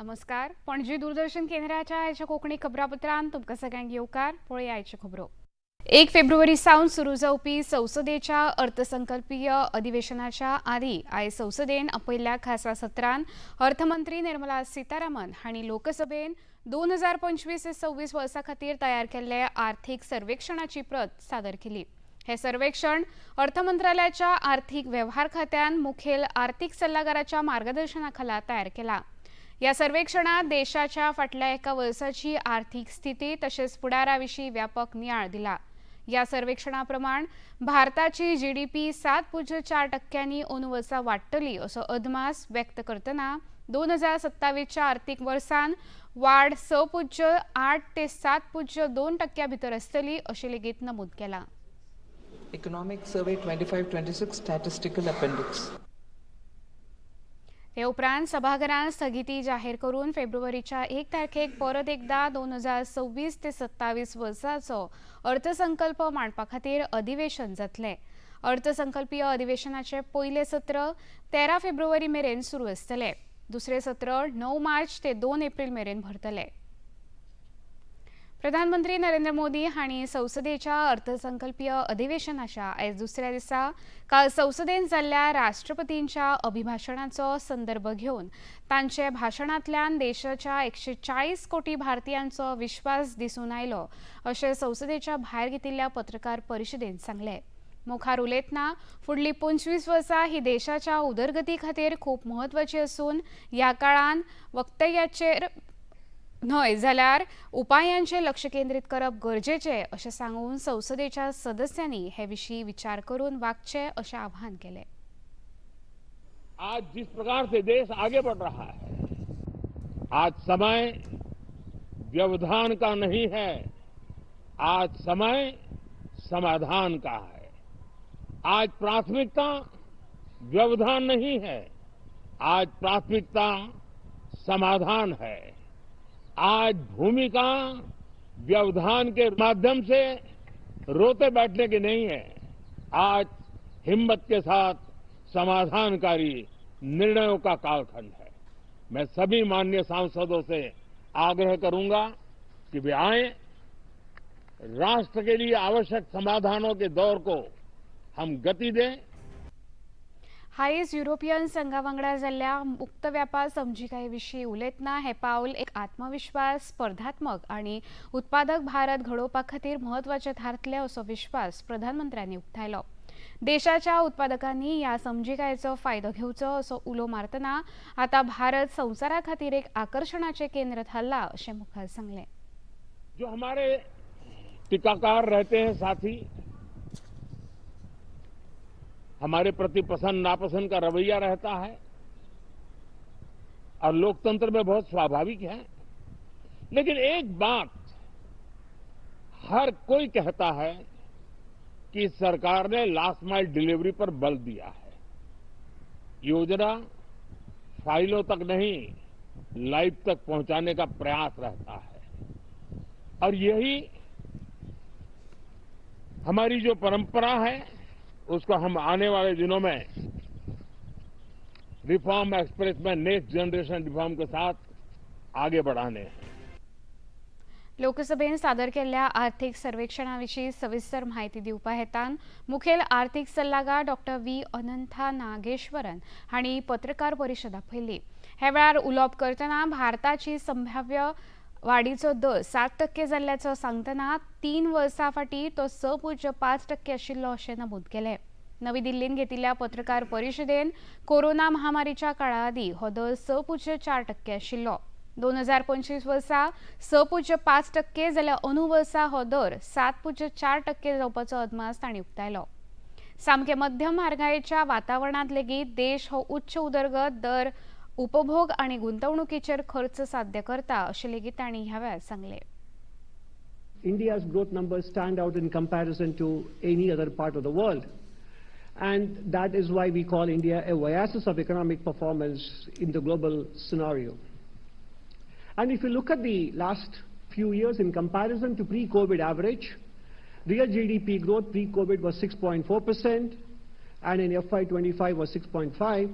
नमस्कार, पणजी दूरदर्शन केंद्राच्या आयच्या कोंकणी खबरापत्रांत तुमकां सगळ्यांक येवकार. पळया आयच्यो खबरो. 1 फेब्रुवारी सावन सुरू जावपी संसदेच्या अर्थसंकल्पीय अधिवेशनाच्या आदी आयज संसदेन आपयल्ल्या खासा सत्रांत अर्थमंत्री निर्मला सीतारामन हांणी लोकसभेन 2025 ते 26 वर्सा खातीर तयार केल्ले आर्थीक सर्वेक्षणाची प्रत सादर केली. हे सर्वेक्षण अर्थ मंत्रालयाच्या आर्थीक वेव्हार खात्यान मुखेल आर्थीक सल्लागाराच्या मार्गदर्शनाखाला तयार केला. या सर्वेक्षणात देशाच्या फाटल्या एका वर्साची आर्थीक स्थिती तशेंच फुडारा विशीं व्यापक नियाळ दिला. या सर्वेक्षणा प्रमाण भारताची जीडीपी 7.4 टक्क्यांनी अंदू वर्सा वाडटली असो अदमास व्यक्त करतना 2027च्या आर्थीक वर्सान वाड 6.8 ते 7.2 टक्क्या भितर आसतली अशें लेगीत नमूद केलां. Economic Survey 25-26 Statistical Appendix. ते उपरांत सभाघरान स्थगिती जाहीर करून फेब्रुवारीच्या 1 तारखेक परत एकदा 2026 ते 27 वर्साचो अर्थसंकल्प मांडपा खातीर अधिवेशन जातलें. अर्थसंकल्पीय अधिवेशनाचें पयलें सत्र 13 फेब्रुवारी मेरेन सुरू आसतलें. दुसरें सत्र 9 मार्च ते 2 एप्रील मेरेन भरतलें. प्रधानमंत्री नरेंद्र मोदी हांणी संसदेच्या अर्थसंकल्पीय अधिवेशनाच्या आयज दुसऱ्या दिसा काल संसदेन जाल्ल्या राष्ट्रपतींच्या अभिभाशणाचो संदर्भ घेवन तांचे भाशणांतल्यान देशाच्या 140 कोटी भारतीयांचो विश्वास दिसून आयलो अशें संसदेच्या भायर घेतिल्ल्या पत्रकार परिशदेंत सांगलें. मुखार उलयतना फुडलीं 25 वर्सां ही देशाच्या उदरगती खातीर खूब म्हत्वाची आसून ह्या काळान वक्तव्याचेर न्हय जाल्यार उपायांचेर लक्ष केंद्रीत करप गरजेचें अशें सांगून संसदेच्या सदस्यांनी हे विशीं विचार करून वागचें अशें आवाहन केलें. आज जिस प्रकार से देश आगे बढ़ रहा है, आज समय व्यवधान का नहीं है, आज समय समाधान का है. आज प्राथमिकता व्यवधान नहीं है, आज प्राथमिकता समाधान है. आज भूमिका व्यवधान के माध्यम से रोते बैठने की नहीं है, आज हिम्मत के साथ समाधानकारी निर्णयों का कालखंड है. मैं सभी माननीय सांसदों से आग्रह करूंगा कि वे आए, राष्ट्र के लिए आवश्यक समाधानों के दौर को हम गति दें. हायज युरोपियन संघा वांगडा जाल्ल्या मुक्त व्यापार समजिकाये विशीं उलयतना हें पावल एक आत्मविश्वास, स्पर्धात्मक आनी उत्पादक भारत घडोवपा खातीर म्हत्वाचें थारतलें असो विश्वास प्रधानमंत्र्यांनी उक्तायलो. देशाच्या उत्पादकांनी ह्या समजिकायेचो फायदो घेवचो असो उलो मारतना आतां भारत संवसारा खातीर एक आकर्शणाचें केंद्र थारलां अशें मुखार सांगलें. जो हमारे टीकाकार रहते हैं साथी, हमारे प्रति पसंद नापसंद का रवैया रहता है और लोकतंत्र में बहुत स्वाभाविक है. लेकिन एक बात हर कोई कहता है कि सरकार ने लास्ट माइल डिलीवरी पर बल दिया है. योजना फाइलों तक नहीं, लाइफ तक पहुंचाने का प्रयास रहता है और यही हमारी जो परंपरा है, उसको हम आने वाले दिनों में रिफॉर्म एक्सप्रेस में नेक्स्ट जनरेशन रिफॉर्म के साथ आगे बढ़ाने हैं. लोकसभेन सादर केल्ल्या आर्थीक सर्वेक्षणा विशीं सविस्तर म्हायती दिवपा हेतान मुखेल आर्थीक सल्लागार डॉक्टर व्ही अनंथा नागेश्वरन हांणी पत्रकार परिशद आपयल्ली. ह्या वेळार उलोवप करतना भारताची संभाव्य वाडीचो दर 7% जाल्ल्याचो सांगतना 3 वर्सां फाटीं तो 6.5% आशिल्लो अशें नमूद केलें. नवी दिल्लींत घेतिल्ल्या पत्रकार परिशदेन कोरोना महामारीच्या काळा आदीं हो दर 6.4% आशिल्लो. 2025 वर्सा 6.5% जाल्यार अंदू वर्सा हो दर 7.4% जावपाचो अदमास तांणी उक्तायलो. सामके मध्यम म्हारगायेच्या वातावरणांत लेगीत देश हो उच्च उदरगत दर, उपभोग आनी गुंतवणुकीचेर खर्च साध्य करता अशें लेगीत तांणी ह्या वेळार सांगलें. India's growth numbers stand out in comparison to any other part of the world. And that is why we call India a oasis of economic performance in the global scenario. And if you look at the last few years in comparison to pre-COVID average, real GDP growth pre-COVID was 6.4% and in FY25 was 6.5,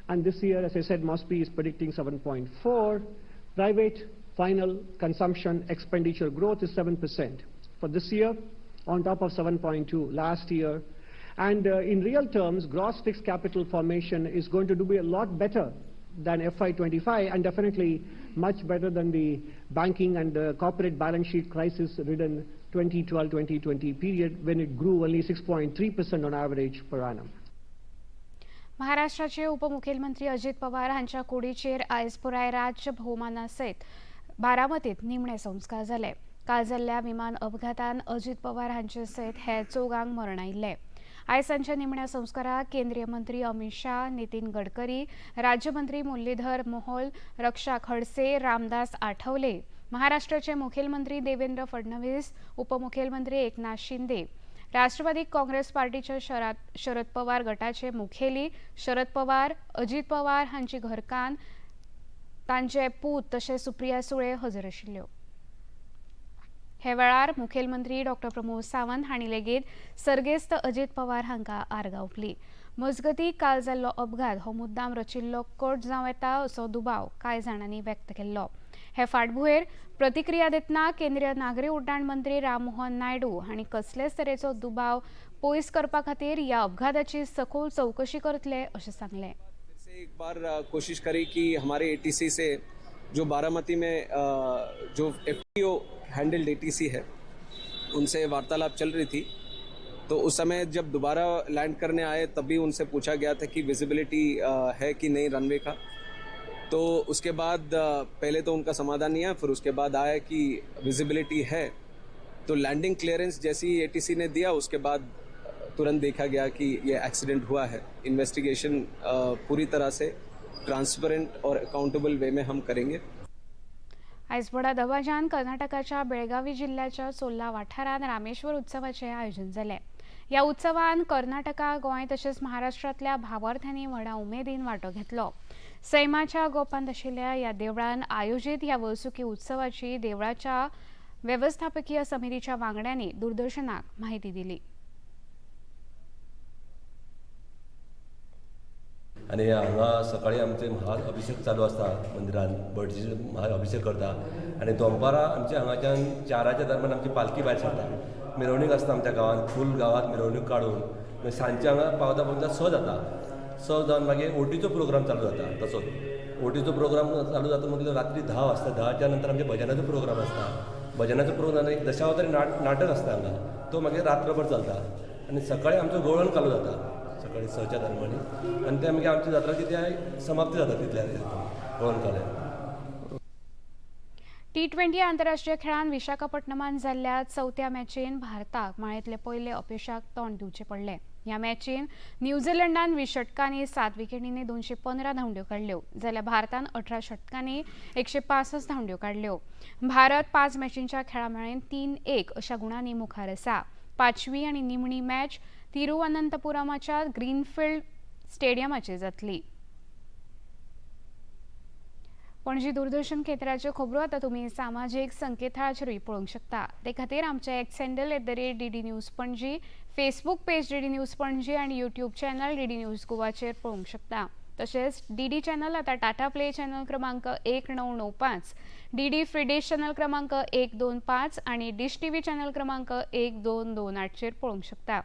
and this year, as I said, MoSPI is predicting 7.4. Private final consumption expenditure growth is 7% for this year, on top of 7.2 last year. And in real terms, gross fixed capital formation is going to do a lot better than FY25 and definitely much better than the banking and the corporate balance sheet crisis-ridden 2012-2020 period when it grew only 6.3% on average per annum. महाराष्ट्राचे उपमुखेलमंत्री अजित पवार हांच्या कुडीचेर आयज पुराय राज्य भोवमाना सयत बारामतीत निमणे संस्कार जाले. काल जाल्ल्या विमान अपघातान अजित पवार हांचे सयत हेर चौगांक मरण आयिल्लें. आयज तांच्या निमण्या संस्काराक केंद्रीय मंत्री अमित शाह, नितीन गडकरी, राज्यमंत्री मुरलीधर मोहोळ, रक्षा खडसे, रामदास आठवले, महाराष्ट्राचे मुखेलमंत्री देवेंद्र फडणवीस, उपमुखेलमंत्री एकनाथ शिंदे, राष्ट्रवादी काँग्रेस पार्टीच्या शरद शरद पवार गटाचे मुखेली शरद पवार, अजित पवार हांची घरकान्न, तांचे पूत तशेंच सुप्रिया सुळे हजर आशिल्ल्यो. हे वेळार मुखेलमंत्री डॉक्टर प्रमोद सावंत हांणी लेगीत सर्गेस्त अजित पवार हांकां आर्गां ओंपली. मजगतीं, काल जाल्लो अपघात हो मुद्दाम रचिल्लो कट जावं येता असो दुबाव कांय जाणांनी व्यक्त केल्लो. हे फाटभुंयेर प्रतिक्रिया दितना केंद्रीय नागरी उड्डाण मंत्री राममोहन नायडू हांणी कसलेच तरेचो दुबाव पयस करपा खातीर ह्या अपघाताची सखोल चवकशी करतले अशें सांगलें. फिर से एक बार कोशिश करी कि हमारे एटीसी से, जो बारामती में जो एफटीओ हैंडल्ड एटीसी है, उनसे वार्तालाप चल रही थी. तो उस समय जब दोबारा लैंड करने आए, तभी उनसे पूछा गया था कि विजिबिलिटी है कि नहीं रनवे का. तो उसके बाद पहले तो उनका समाधान नहीं आया, फिर उसके बाद आया कि विजिबिलिटी है. तो लैंडिंग क्लियरेंस जैसी एटीसी ने दिया, उसके बाद तुरंत देखा गया कि ये एक्सीडेंट हुआ है. इन्वेस्टिगेशन पूरी तरह से ट्रांसपेरेंट और अकाउंटेबल वे में हम करेंगे. आयज व्हडा दबाज्यान कर्नाटकाच्या बेळगावी जिल्ल्याच्या सोल्ला वाठारांत रामेश्वर उत्सवाचें आयोजन जालें. ह्या उत्सवान कर्नाटका, गोंय तशेंच महाराष्ट्रांतल्या भावार्थ्यांनी व्हडा उमेदीन वांटो घेतलो. सैमाच्या गोपांत आशिल्ल्या ह्या देवळान आयोजीत ह्या वर्सुकी उत्सवाची देवळाच्या वेवस्थापकीय समितीच्या वांगड्यांनी दूरदर्शनाक म्हायती दिली. आनी हांगा सकाळी आमचे महाअभिषेक चालू आसता. मंदिरान भटजी महाअभिषेक करता आनी दनपारां आमचे हांगाच्यान 4च्या दरम्यान आमची पालखी भायर सरता. मिरवणूक आसता आमच्या गांवांत. फूल गांवांत मिरवणूक काडून मागीर सांजचे हांगा पावता पावता 6 जाता. 6 जावन मागीर ओटीचो प्रोग्राम चालू जाता. तसोच ओटीचो प्रोग्राम चालू जाता म्हटल्यार रात्री 10 वाजता. 10च्या नंतर आमचे भजनाचो प्रोग्राम आसता. भजनाचो प्रोग्राम, एक दशावतारी नाटक आसता हांगा. तो मागीर रात्रभर चलता आनी सकाळी आमचो गवळण कालो जाता सकाळी 6च्या दरम्यान आनी ते मागीर आमची जात्रा ती समाप्ती जाता तितल्या गवळण काल्यान. टी 20 आंतरराष्ट्रीय खेळांत विशाखापट्टणमात जाल्ल्या चवथ्या मॅचीन भारताक माळेंतले पयले अपेशाक तोंड दिवचें पडलें. ह्या मॅचीन न्यूझीलंडान 20 षटकांनी 7 विकेटींनी 215 धांवड्यो काडल्यो, जाल्यार भारतान 18 षटकांनी 165 धांवड्यो काडल्यो. भारत 5 मॅचींच्या खेळा मेळेन 3-1 अशा गुणांनी मुखार आसा. पांचवी आनी निमणी मॅच तिरुवनंतपुरमाच्या ग्रीनफिल्ड स्टेडियमाचेर जातली. पणजी दूरदर्शन केंद्राच्यो खबरो आतां तुमी सामाजीक संकेतथळाचेरूय पळोवंक शकता. ते खातीर आमचे X handle @DDNews Panaji, Facebook page DD News Panaji आनी यूट्यूब चॅनल डीडी न्यूज गोवाचेर पळोवंक शकता. तशेंच डीडी चॅनल आतां टाटा प्ले चॅनल क्रमांक 1995, डीडी फ्री डिश चॅनल क्रमांक 125 आनी डिश टीव्ही चॅनल क्रमांक 1228चेर पळोवंक शकता.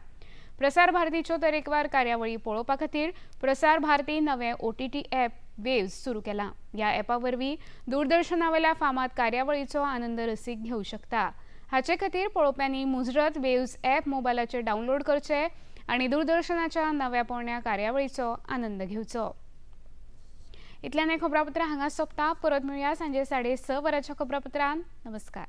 प्रसार भारतीच्यो तरेकवार कार्यावळी पळोवपा खातीर प्रसार भारती नवें ओटीटी ॲप वेव्स सुरू केलां. ह्या ॲपा वरवीं दूरदर्शनावेल्या फामाद कार्यावळीचो आनंद रसीक घेवं शकता. हाचे खातीर पळोवप्यांनी मुजरत वेव्स ॲप मोबायलाचेर डावनलोड करचें आनी दूरदर्शनाच्या नव्या पोरण्या कार्यावळीचो आनंद घेवचो. इतल्यान हें खबरापत्र हांगा सोंपता. परत मेळुया सांजे 6:30 वरांच्या खबरापत्रान. नमस्कार.